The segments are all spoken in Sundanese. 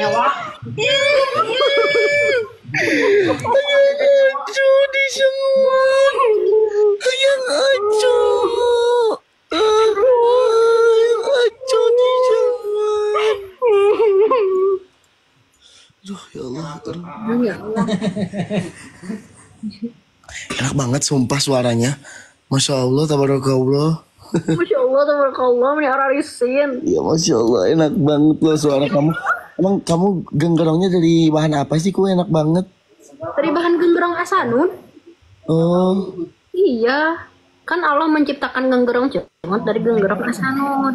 nyawa. Hayang acu disenguan. Hayang acu. Hayang acu disenguan. Aduh ya Allah. Aduh ya Allah. Enak banget sumpah suaranya. Masya Allah, tabarakallah. Masya Allah, tabarakallah, ini orang isin. Iya, Masya Allah, enak banget loh suara kamu. Emang kamu genggerongnya dari bahan apa sih? Kok enak banget? Dari bahan genggerong asanun. Oh. Iya, kan Allah menciptakan genggerong cuma dari genggerong asanun.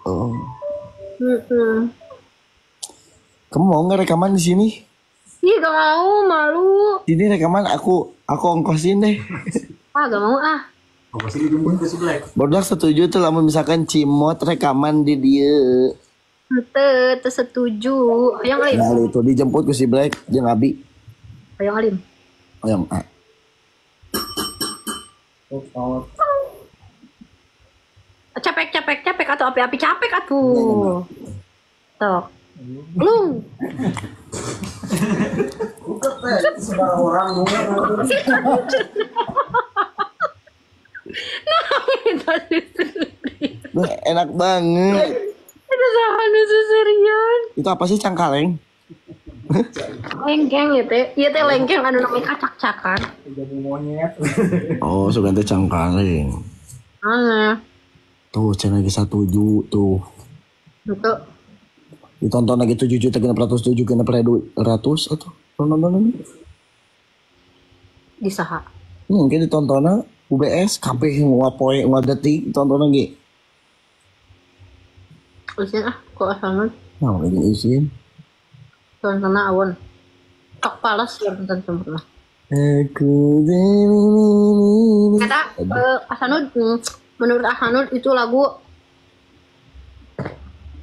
Oh. Kamu mau nggak rekaman di sini? Iya, gak mau, malu. Ini rekaman aku ongkosin deh. Ah, gak mau ah. Ongkosin dijemput ke sebelah. Bodoh setuju tuh lamun misalkan Cimot rekaman di dia. Henteu, teu setuju. Hayang alim. Nah, itu dijemput ku si Black jeung Abi. Hayang alim. Hayang A. Capek capek atau api-api capek atuh. Tok. Lung. Sembarang orang nah, enak banget. Itu sahan susurian. Itu apa sih cangkaleng? Lengkeng ya teh. Iya teh lengkeng anu namanya kacak-cakan. Jadi monyet. Oh, sugan teh cangkaleng. Heeh. Tuh, channel lagi 17 tuh. Itu. Ditonton lagi 7.607.600 atau nonton ini? Di saha? Mungkin ditontonnya UBS kabeh ngapoe ngadetik tonton lagi. Isin ah, kok asanun. Nah, ini isin. Tontonnya awon. Tok palas ya nonton sempurna. Aku kata Asanud, menurut Asanud itu lagu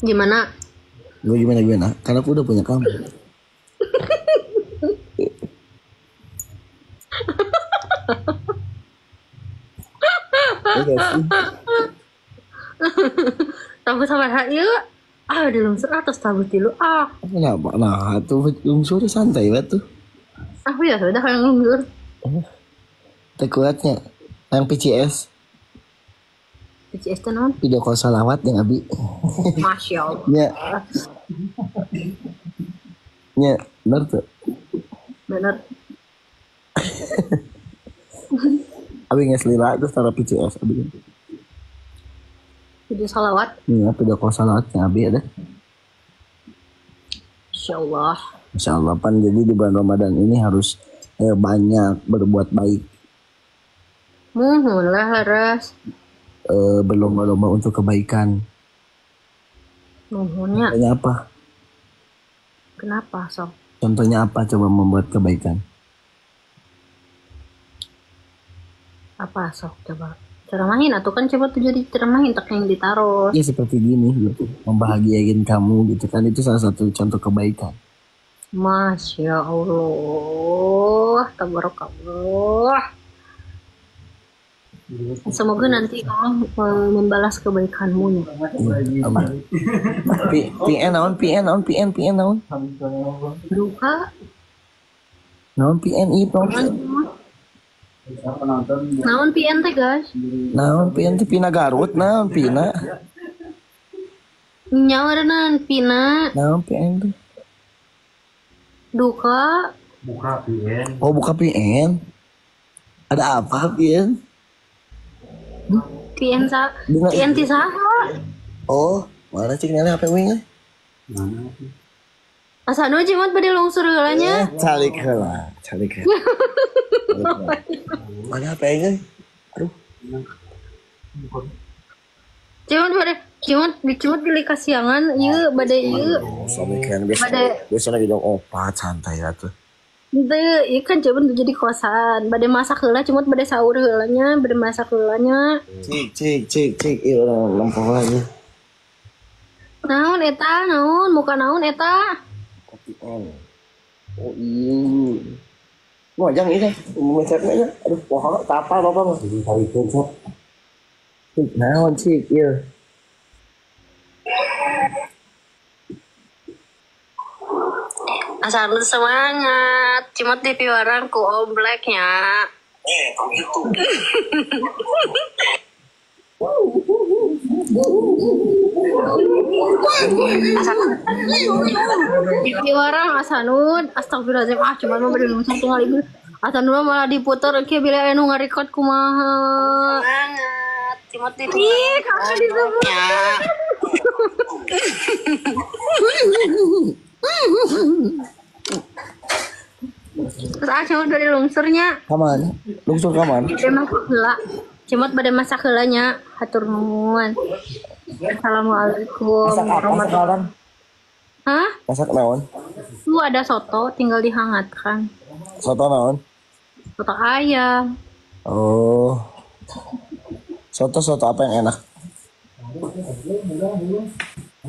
gimana? Gue gimana? Karena aku udah punya kamu. Tabu sama ieu. Ah, di lungsur atas tabu tilu ah. Kenapa? Nah, tuh lungsur santai banget tuh. Aku ya sudah yang lungsur. Tekuatnya yang PCS. PCS itu non? Video call salawat yang Abi. Masya Allah. Ya. Ya, benar tuh. Benar. Abi nggak selila terus taruh PCS Abi. Video salawat? Iya, video call salawatnya Abi ada. Insya Allah. Insya Allah pan, jadi di bulan Ramadan ini harus banyak berbuat baik. Muhun lah harus. Berlomba-lomba untuk kebaikan. Muhunnya. Contohnya apa? Kenapa sob? Contohnya apa coba membuat kebaikan? Apa sok coba? Ceramahin atau kan coba tuh jadi ceramahin tak yang ditaruh. Ya seperti gini gitu, membahagiain kamu gitu kan, itu salah satu contoh kebaikan. Masya Allah, tabarakallah. Semoga nanti Allah membalas kebaikanmu. Ya. PN naon, PN naon, PN PN naon. Duka. Naon PN i naon. Naon PN teh guys? Naon PN teh Pina Garut, naon Pina. Nyawa Pina. Naon PN teh? Duka. Buka PN. Oh, buka PN. Ada apa PN? PN sa, PN ti saha? Oh, mana cik nene HP wing euy? Mana? Asa nu cimot bade lungsur heula nya. Calik heula, calik heula. Mana HP euy? Aduh. Cimot bade, cimot dicimot beli kasiangan ieu bade ieu. Samikeun biasa. Biasa lagi jam 4 santai atuh. Henteu, ieu kan coba jadi kosan. Bade masak heula cimot bade sahur heula nya, bade masak heula nya. Cik cik cik cik ieu urang lempeng lagi. Naon eta, naon muka naon eta? Kopi on. Oh iya. Ngojang ini, mencetnya ya. Aduh, wah, apa bapak mah. Jadi tarikeun sok. Cik, naon cik ieu. Asal lu semangat. Cuma di piwarang ku obleknya. Gitu. Di piwarang Asanud, astagfirullahaladzim. Ah, cuma mau beri lungsur tinggal ibu. Asanud malah diputer kieu bila anu ngarekod kumaha. Semangat. Cuma di ih, kakak disebut. Terus ah cuma dari lungsurnya. Kaman? Lungsur kaman? Bade masak heula. Cuma bade masak heula nya. Hatur nuhun. Assalamualaikum. Masak apa sekarang? Hah? Masak naon? Lu ada soto tinggal dihangatkan. Soto naon? Soto ayam. Oh. Soto-soto apa yang enak?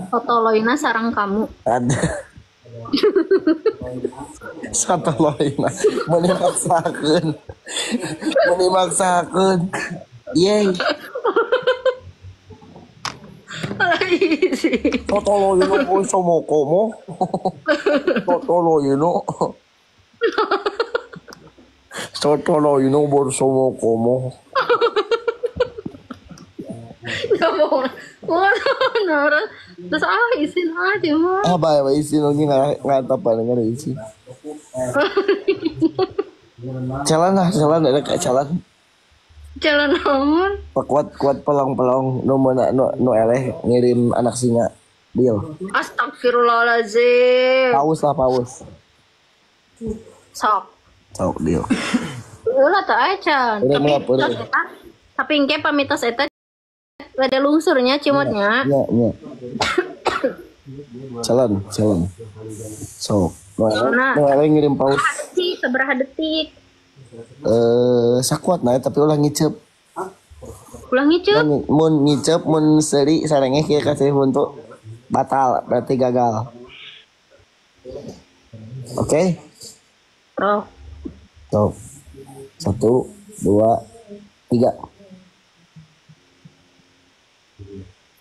Soto loina sarang kamu. Ada. Soto loina. Meni maksakeun. Meni maksakeun. Yeay. Soto loina pun somokomo. Soto loina. Soto loina borsomokomo. Gak mau, terus ah izin aja mah. Ah bae izin lagi ngatapan nggak ada izin. Jalan lah, jalan ada kayak jalan. Jalan naon? Kuat kuat pelong-pelong nu nu nu eleh ngirim anak singa. Deal. Astagfirullahalazim. Paus lah paus. Sok. Sok deal. Ulah tak aja. Tapi tapi engke pamitos eta ada lungsurnya cimotnya. Iya, iya. Jalan, jalan. So, nah, ngirim paus. Detik, seberapa detik? Sakuat nah, tapi ulah ngicep. Ulah ngicep? Mun ngicep, mun seri sarengnya kieu kasih untuk batal, berarti gagal. Oke? Okay? Oh. So, 1, 2, 3.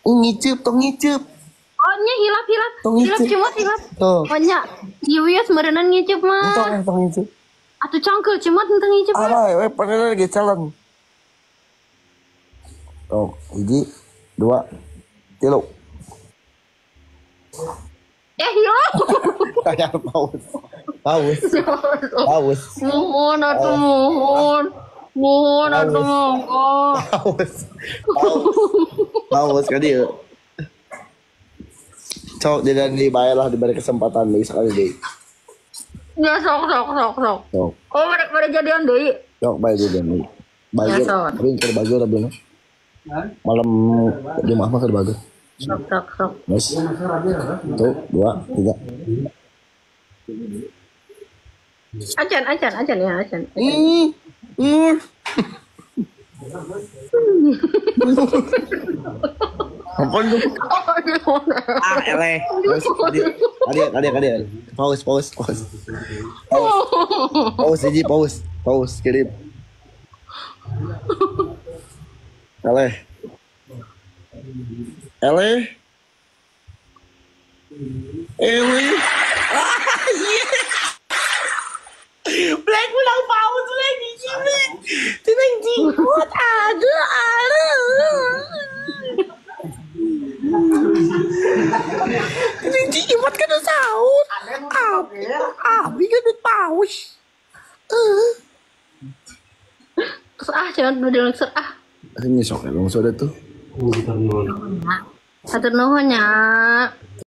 Ngicep, tong ngicep. Oh nya hilap hilap. Tong hilap cimot hilap. Tuh. Oh nya, ieu meureunan ngicep mah. Tong tong ngicep. Atuh cangkeul cimot henteu ngicep. Ah, we padahal lagi jalan. Tuh, 1, 2, 3. Eh hilap. Kayak paus. Paus. Paus. Mohon atuh mohon. Mohon atuh mohon. Paus. Paus kan dia. Cok jadi dibayar lah, diberi kesempatan deh sekali deh. Ya sok sok sok sok. Sok. Oh pada jadian deh. Sok bayar jadian deh. Bager. Tapi keur bager abdi. Malam Jumat mah keur bager. Sok sok sok. Yes. 1, 2, 3. Acan acan acan ya acan. Ampun tuh. Ah, eleh. Kadieu, kadieu. Paus, paus, paus. Paus, hiji paus. Paus, kirim. Eleh. Eleh. Eleh. Ah, iya. Black ulang paus Black hiji Black. Tenang jingkot aduh aduh. Ini jimot kena sahur. Abi kena paus. Terus ah jangan udah langsung ah. Ini sok langsung ada tuh. Hatur nuhun nya.